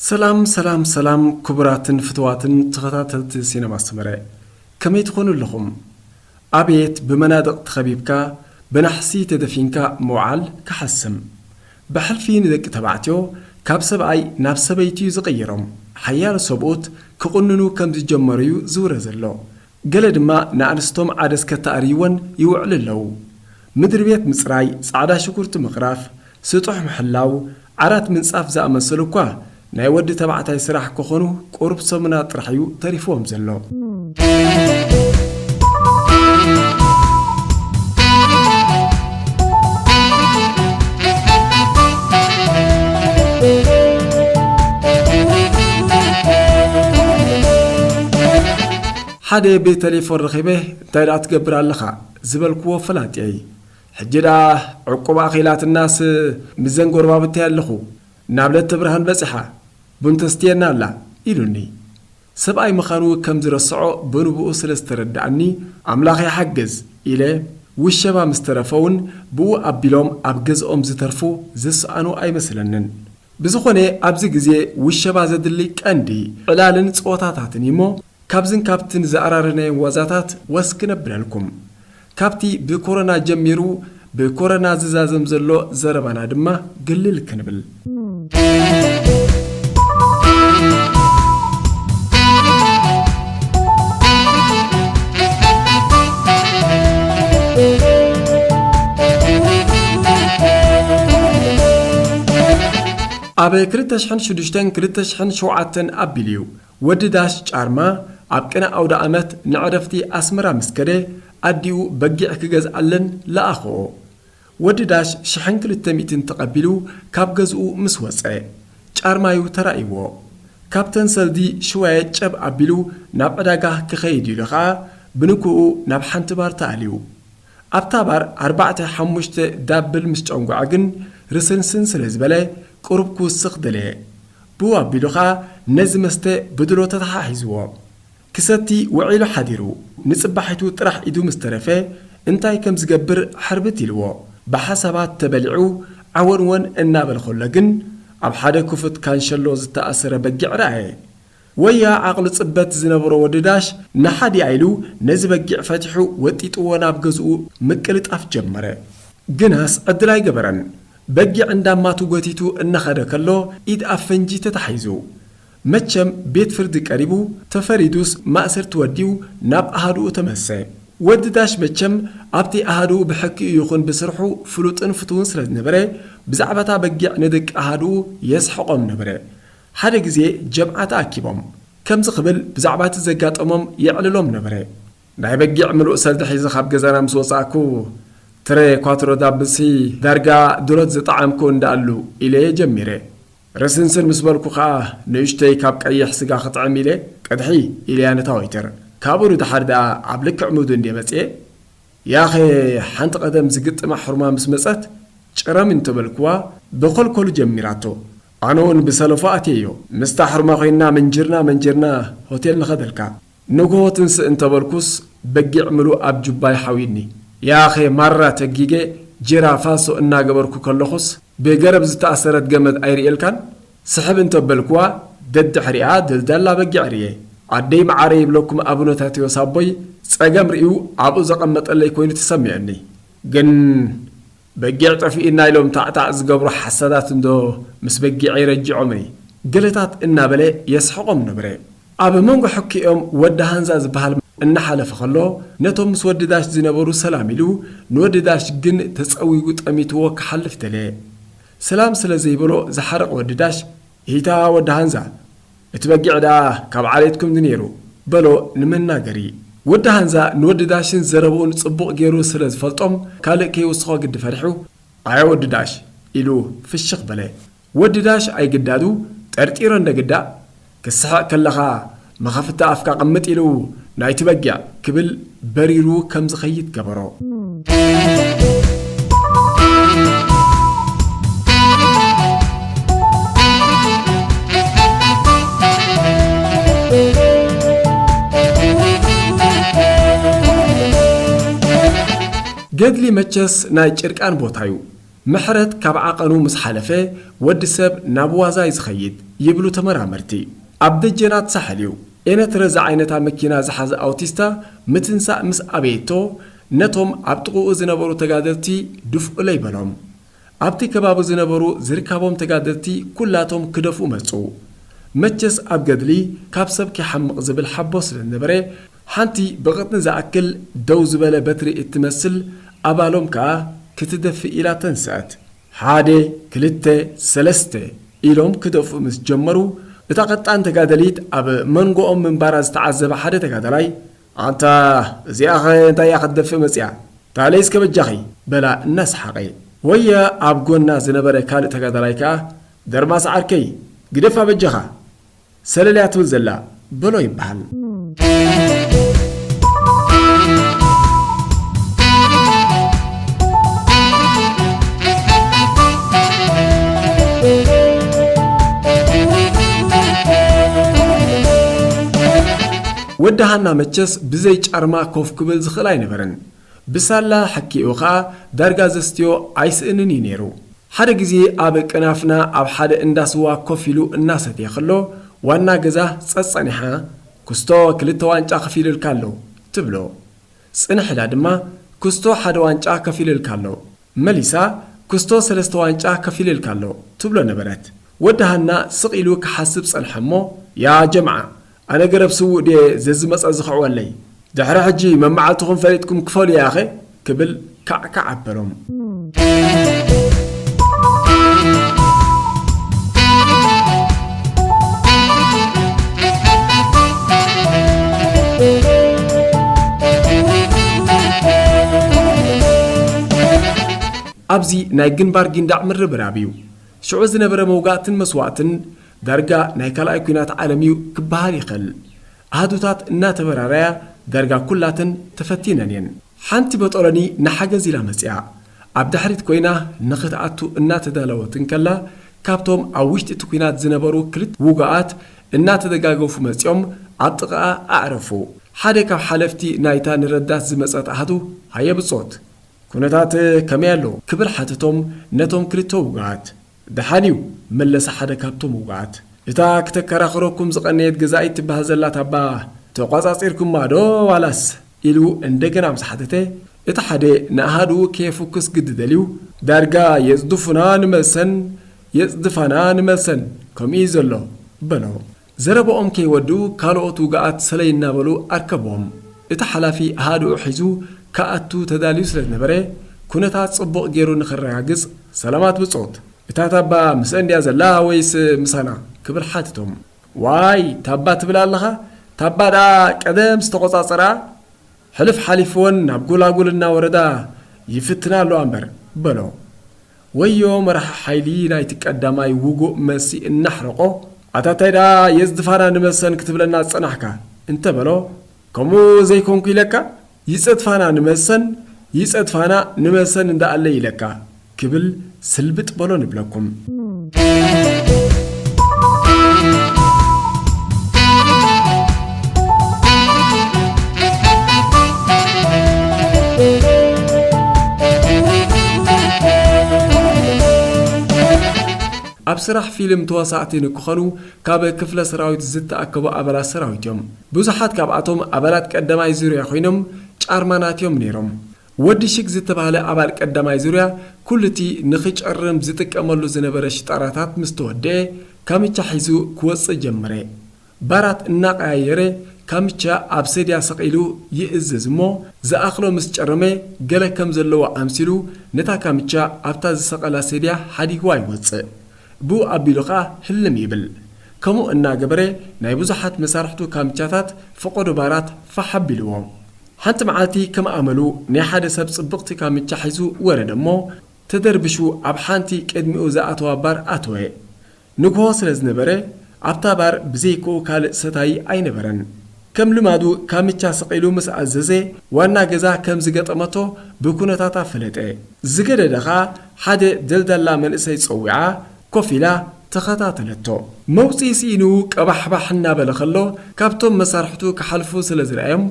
ሰላም፣ ሰላም፣ ሰላም፣ ክቡራትን ፍቱዋትን ተኸታተልቲ ሲነማ ሰመረ፣ ከመይ ትኾኑ ኣለኹም? ኣቤት ብመናድቕ ተኸቢብካ፣ ብናሕሲ ተደፊንካ ምውዓል ክሓስም። ብሕልፊ ንደቂ ተባዕትዮ፣ ካብ ሰብኣይ ናብ ሰበይቲ እዩ ዝቕይሮም። ሓያሎ ሰብኡት ክቕንኑ ከም ዝጀመሩ እዩ ዝውረ ዘሎ። ገለ ድማ ንኣንስቶም ዓደስ ከተኣርይወን ይውዕሉ ኣለዉ። ምድሪ ቤት ምጽራይ፣ ጻዕዳ ሽጉርቲ ምቕራፍ፣ ስጡሕ ምሕላው፣ ዓራት ምንጻፍ ዝኣመሰሉ እኳ ናይ ወዲ ተባዕታይ ስራሕ ክኾኑ ቁሩብ ሰሙናት ጥራሕ እዩ ተሪፍዎም ዘሎ። ሓደ ብቴሌፎን ረኺበ፣ "እንታይ ደኣ ትገብር ኣለኻ?" ዝበልክዎ ፈላጢየይ። ሕጂ ደኣ ዕቁብ ኣኺላትናስ፣ ምስዘን ጎረባብተይ ኣለኹ፣ ናብ ለተ ብርሃን በጺሓ፣ ቡን ተስትየና ኣላ፣ ኢሉኒ። ሰብኣይ ምዃኑ ከም ዝረስዖ ብንብኡ ስለ ዝተረድኣኒ፣ "ኣምላኽ ይሓግዝ" ኢለ፣ ውሸባ ምስ ተረፈ እውን ብኡ ኣቢሎም ኣብ ገዝኦም ዝተርፉ ዝሰኣኑ ኣይመስለንን። ብዝኾነ፣ ኣብዚ ግዜ ውሸባ ዘድሊ ቀንዲ ዕላልን ጸወታታትን እዩ እሞ፣ ካብዝን ካብትን ዝኣራረናዮ ዋዛታት ወስ ክነብለልኩም። ካብቲ ብኮሮና ጀሚሩ ብኮሮና ዝዛዘም ዘሎ ዘረባና ድማ ግልል ክንብል። ኣብ ክልተ ሽሕን ሽዱሽተን ክልተ ሽሕን ሸውዓተን ኣቢሉ እዩ። ወዲ ዳሽ ጫርማ ኣብ ቅነ ኣውደ ኣመት ንዕረፍቲ ኣስመራ ምስ ከደ፣ ኣዲኡ በጊዕ ክገዝኣለን ለኣኽኦ። ወዲ ዳሽ ሽሕን ክልተ ሚእትን ተቐቢሉ ካብ ገዝኡ ምስ ወጸ፣ ጫርማዩ ተራእይዎ። ካብተን ሰልዲ ሽዋየ ጨብ ኣቢሉ ናብ ዕዳጋ ክኸይድ ኢሉ ኸኣ፣ ብንግኡ ናብ ሓንቲ ባር ተኣልዩ። ኣብታ ባር ኣርባዕተ ሓሙሽተ ዳብል ምስ ጨንጎዐ ግን፣ ርስንስን ስለ ዝበለ፣ ቁሩብ ክውስኽ ደለየ። ብኡ ኣቢሉ ኸኣ ነዚ መስተ ብድሮ ተተሓሒዝዎ። ክሰቲ ውዒሉ ሓዲሩ፣ ንጽባሒቱ ጥራሕ ኢዱ ምስ ተረፈ፣ እንታይ ከም ዝገብር ሕርብት ኢልዎ። ብሓሳባት ተበሊዑ፣ ዓወንወን እናበለ ኸሎ ግን፣ ኣብ ሓደ ክፉት ካንሸሎ ዝተኣሰረ በጊዕ ረኣየ። ወያ ዓቕሉ ጽበት ዝነበሮ ወዲ ዳሽ፣ ንሓዲኣ ኢሉ ነዚ በጊዕ ፈቲሑ ወጢጥዎ ናብ ገዝኡ ምቅልጣፍ ጀመረ። ግናስ ዕድል ኣይገበረን። በጊዕ እንዳማቱ ጎቲቱ እናኸደ ከሎ፣ ኢድ ኣብ ፈንጂ ተታሒዙ። መቸም ቤት ፍርዲ ቀሪቡ፣ ተፈሪዱስ ማእሰርቲ ወዲኡ ናብ ኣሃዱኡ ተመሰ። ወዲ ዳሽ መቸም ኣብቲ ኣሃዱኡ ብሕክኡ ይኹን ብስርሑ ፍሉጥን ፍቱውን ስለ ዝነበረ፣ ብዛዕባታ በጊዕ ንደቂ ኣሃዱኡ የስሕቖም ነበረ። ሓደ ግዜ ጀምዓ ተኣኪቦም። ከምዚ ክብል ብዛዕባ እቲ ዘጋጠሞም የዕልሎም ነበረ። ናይ በጊዕ ምሉእ ሰልዲ ሒዘ ካብ ገዛና ምስ ወጻእኩ፣ ትረ ኳትሮ ዳብልሲ ዳርጋ ድሎት ዝጠዓምኩ እንዳኣሉ ኢለየ ጀሚረ። ርስንስን ምስ በልኩ ኸኣ፣ ንእሽተይ ካብ ቀይሕ ስጋ ክጥዕም ኢለ፣ ቅድሒ ኢለያ ነታ ወይተር። ካብኡ ንደሓር ደኣ ኣብ ልክዕ ሙድ እንድየ መጽየ። ያኸ ሓንቲ ቀደም ዝግጥማ ሕሩማ ምስ መጸት፣ ጭረም እንተበልክዋ፣ ብኾልኮሉ ጀሚራቶ። ኣነ እውን ብሰለፎ ኣትየዮ። ምስታ ሕሩማ ኮይንና መንጅርና መንጅርና ሆቴል ንኸደልካ። ንግሆ ትንስእ እንተበልኩስ፣ በጊዕ ምሉእ ኣብ ጁባይ ሓውዩኒ። ያኸ ማራ ተጊገ ጅራ ፋሶ እናገበርኩ ከለኹስ፣ ብገረብ ዝተኣሰረት ገመድ ኣይርእየልካን? ስሕብ እንተበልኩዋ፣ ደድሕሪኣ ደልዳላ በጊዕ ርእየ። ኣደይ መዓረይ ይብለኩም ኣቡነ ታቴዎስ ኣቦይ፣ ጸገም ርእዩ ኣብኡ ዘቐመጠለይ ኮይኑ ተሰሚዑኒ። ግን በጊዕ ጠፊኡና ኢሎም ታዕታዕ ዝገብሩ ሓሳዳት እንዶ ምስ በጊዐይ ረጂዖመይ፣ ገለታት እናበለ የስሕቖም ነበረ። ኣብ መንጎ ሕክኦም ወዲ ሃንዛ ዝበሃል እናሓለፈ ከሎ፣ ነቶም ምስ ወዲ ዳሽ ዝነበሩ ሰላም ኢሉ፣ ንወዲ ዳሽ ግን ተጸዊጉ ጠሚትዎ ክሓልፍ ደለየ። ሰላም ስለ ዘይበሎ ዝሓረቐ ወዲ ዳሽ፣ "ይታ ወዲ ሃንዛ፣ እቲ በጊዕ ደኣ ካብ ዓሌትኩም ድዩ ነይሩ?" በሎ ንመናገሪ። ወዲ ሃንዛ ንወዲ ዳሽን ዘረብኡን ጽቡቕ ገይሩ ስለ ዝፈልጦም፣ ካልእ ከይውስኾ ግዲ ፈሪሑ፣ "ኣየ ወዲ ዳሽ" ኢሉ ፍሽኽ በለ። ወዲ ዳሽ ኣይግዳዱ፣ ጠርጢሮ እንደ ግዳእ፣ "ክስሕቕ ከለኻ መኸፍቲ ኣፍካ ቅምጥ ኢሉ ናይቲ በጊዕ" ክብል በሪሩ ከም ዝኸይድ ገበሮ። ገድሊ መቸስ ናይ ጭርቃን ቦታ'ዩ። ምሕረት ካብ ዓቐኑ ምስ ሓለፈ፣ ወዲ ሰብ ናብ ዋዛ'ዩ ዝኸይድ ይብሉ ተመራመርቲ። ኣብ ደጀናት ሳሕል እዩ። ኤነትረ ዝዓይነታ መኪና ዝሓዘ ኣውቲስታ ምትንሳእ ምስ ኣበየቶ፣ ነቶም ኣብ ጥቕኡ ዝነበሩ ተጋደልቲ ድፍኡለይ በሎም። ኣብቲ ከባቢ ዝነበሩ ዝርካቦም ተጋደልቲ ኩላቶም ክደፍኡ መጹ። መቸስ ኣብ ገድሊ ካብ ሰብ ከይሓምቕ ዝብል ሓቦ ስለ ዝነበረ፣ ሓንቲ ብቕጥኒ ዝኣክል ደው ዝበለ በትሪ እትመስል ኣባሎም ከኣ ክትደፍእ ኢላ ተንስአት። ሓደ፣ ክልተ፣ ሰለስተ ኢሎም ክደፍኡ ምስ ጀመሩ፣ እታ ቀጣን ተጋደሊት ኣብ መንጎኦም ምንባራ ዝተዓዘበ ሓደ ተጋዳላይ፣ ኣንታ እዚኣኸ እንታይ እያ ክትደፍእ መጺኣ? ታለይ እስከ በጃኺ በላ እናሰሓቐ። ወየ ኣብ ጎና ዝነበረ ካልእ ተጋዳላይ ከኣ፣ ደርማስ ዓርከይ፣ ግደፋ በጃኻ፣ ሰለል እያ ትብል ዘላ በሎ ይበሃል። ወዲ ሃና መቸስ ብዘይ ጫርማ ኮፍ ክብል ዝኽእል ኣይነበረን። ብሳላ ሕኪኡ ኸኣ ዳርጋ ዘስትዮ ኣይስእንን እዩ ነይሩ። ሓደ ግዜ ኣብ ቅናፍና ኣብ ሓደ እንዳ ስዋ ኮፍ ኢሉ እናሰትየ ከሎ፣ ዋና ገዛ ጸጸኒሓ፣ "ኩስቶ ክልተ ዋንጫ ከፊሉልካ ኣሎ" ትብሎ። ጽንሕ ኢላ ድማ፣ "ኩስቶ ሓደ ዋንጫ ከፊሉልካ ኣሎ" መሊሳ፣ "ኩስቶ ሰለስተ ዋንጫ ከፊሉልካ ኣሎ" ትብሎ ነበረት። ወዲ ሃና ስቕ ኢሉ ክሓስብ ጸንሐ እሞ፣ "ያ ጀምዓ፣ ኣነ ገረብ ስዉእ ድየ ዘዝመጸ ዝኽዕወለይ? ድሕሪ ሕጂ መመዓልትኹም ፈሊጥኩም ክፈሉያ ኢኸ?" ክብል ካዕካዕ ኣበሎም። ኣብዚ ናይ ግንባር ጊንዳዕ ምርብራብ እዩ። ሽዑ ዝነበረ መውጋእትን መስዋእትን ዳርጋ ናይ ካልኣይ ኲናት ዓለም እዩ ክበሃል ይኽእል። ኣሃዱታት እናተበራረያ ዳርጋ ኩላተን ተፈቲነን እየን። ሓንቲ በጦሎኒ ንሓገዝ ኢላ መጺኣ። ኣብ ድሕሪት ኮይና ንኽትኣቱ እናተዳለወት እንከላ፣ ካብቶም ኣብ ውሽጢ እቲ ኲናት ዝነበሩ ክልተ ውጉኣት እናተደጋገፉ መጺኦም ኣብ ጥቓኣ ኣዕረፉ። ሓደ ካብ ሓለፍቲ ናይታ ንረዳት ዝመጸት ኣሃዱ፣ "ሃየ ብጾት፣ ኩነታት ከመይ ኣሎ?" ክብል ሓተቶም ነቶም ክልተ ውጉኣት። "ደሓን እዩ," መለሰ ሓደ ካብቶም ውጉኣት። "እታ ክተከራኽረኩም ዝቐነየት ገዛኢት ትበሃል ዘላ ታባ ተቋጻጺርኩማ ዶ ዋላስ?" ኢሉ እንደገና ምስ ሓተተ፣ እቲ ሓደ ንኣሃዱኡ ከየፍኩስ ግዲ ደልዩ፣ "ዳርጋ የጽድፉና ንመሰን፣ የጽድፋና ንመሰን፣ ከምኡ እዩ ዘሎ" በሎ። ዘረባኦም ከይወድኡ ካልኦት ውጉኣት ሰለይ እናበሉ ኣርከብዎም። እቲ ሓላፊ ኣሃዱኡ ሒዙ ክኣቱ ተዳልዩ ስለ ዝነበረ፣ ኩነታት ጽቡቕ ገይሩ ንኸረጋግጽ፣ "ሰላማት ብጾት፣ እታ ታባ ምስአን ድያ ዘላ ወይስ ምሳና?" ክብል ሓተቶም። "ዋይ፣ ታባ ትብል ኣለኻ? ታባ ደኣ ቀደም ዝተቖጻጸራ፣ ሕልፍ ሓሊፍወን ናብ ጎላጉል እናወረዳ ይፍትና ኣለዋ እምበር" በሎ። ወዮ መራሒ ሓይሊ ናይቲ ቀዳማይ ውጉእ መልሲ እናሕረቆ፣ "ኣታ እንታይ ደኣ የጽድፋና ንመሰን ክትብለና ዝጸናሕካ?" እንተበሎ፣ "ከምኡ ዘይኮንኩ ኢለካ? ይጸድፋና ንመሰን፣ ይጸድፋና ንመሰን እንዳኣለ ኢለካ" ክብል ስልብጥ በሎ ንብለኩም። ኣብ ስራሕ ፊልም ተዋሳእቲ ንክኾኑ ካብ ክፍለ ሰራዊት ዝተኣከቡ ኣባላት ሰራዊት እዮም። ብዙሓት ካብኣቶም ኣባላት ቀዳማይ ዙርያ ኮይኖም ጫርማናት እዮም ነይሮም። ወዲ ሽግ ዝተባህለ ኣባል ቀዳማይ ዙርያ፣ ኩሉ እቲ ንኽጨርም ዝጥቀመሉ ዝነበረ ሽጣራታት ምስ ተወደአ፣ ካምቻ ሒዙ ክወጽእ ጀመረ። ባራት እናቐያየረ፣ ካምቻ ኣብ ሰድያ ሰቒሉ ይእዝዝ እሞ፣ ዝኣኽሎ ምስ ጨረመ፣ ገለ ከም ዘለዎ ኣምሲሉ፣ ነታ ካምቻ ኣብታ ዝሰቐላ ሰድያ ሓዲግዋ ይወጽእ። ብኡ ኣቢሉ ኸኣ ህልም ይብል። ከምኡ እናገበረ፣ ናይ ብዙሓት መሳርሕቱ ካምቻታት ፈቐዶ ባራት ፋሕ ኣቢልዎ። ሓንቲ መዓልቲ ከም ኣመሉ ናይ ሓደ ሰብ ጽብቕቲ ካምቻ ሒዙ ወረደ እሞ፣ ተደርቢሹ ኣብ ሓንቲ ቅድሚኡ ዝኣተዋ ባር ኣተወ። ንግሆ ስለ ዝነበረ፣ ኣብታ ባር ብዘይክኡ ካልእ ሰታዪ ኣይነበረን። ከም ልማዱ ካምቻ ሰቒሉ ምስ ኣዘዘ፣ ዋና ገዛ ከም ዝገጠመቶ ብኩነታታ ፈለጠ። ዝገደደ ኸኣ ሓደ ደልዳላ መንእሰይ ጸዊዓ፣ ኮፍ ኢላ ተኸታተለቶ። መውጽኢ ስኢኑ ቀባሕባሕ እናበለ ከሎ፣ ካብቶም መሳርሕቱ ክሓልፉ ስለ ዝረኣዮም፣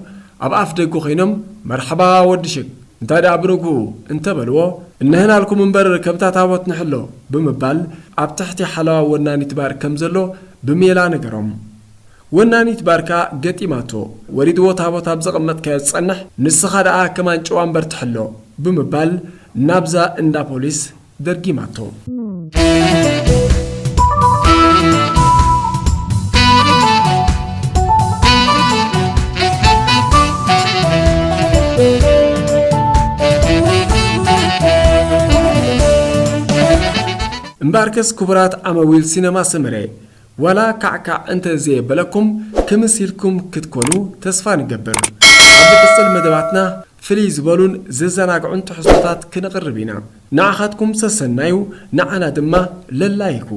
ኣብ ኣፍ ደገ ኮይኖም፣ "መርሓባ ወዲ ሽግ፣ እንታይ ደኣ ብንግኡ እንተበልዎ፣ እነህናልኩም እምበር ከምታ ታቦት ንሕሎ ብምባል ኣብ ትሕቲ ሓለዋ ወናኒት ባር ከም ዘሎ ብሜላ ነገሮም። ወናኒት ባር ከኣ ገጢማቶ፣ ወሪድዎ ታቦት ኣብ ዘቐመጥካዮ ዝጸንሕ፣ ንስኻ ደኣ ከማን ጭዋ እምበር ትሕሎ ብምባል ናብዛ እንዳ ፖሊስ ደርጊማቶ። እምበኣርከስ ክቡራት ዓመዊል ሲነማ ሰመረ፣ ዋላ ካዕካዕ እንተ ዘየበለኩም ክምስ ኢልኩም ክትኮኑ ተስፋ ንገብር። ኣብ ዝቕጽል መደባትና ፍልይ ዝበሉን ዘዘናግዑን ትሕዝቶታት ክነቕርብ ኢና። ንዓኻትኩም ሰሰናዩ፣ ንዓና ድማ ለላይኩ።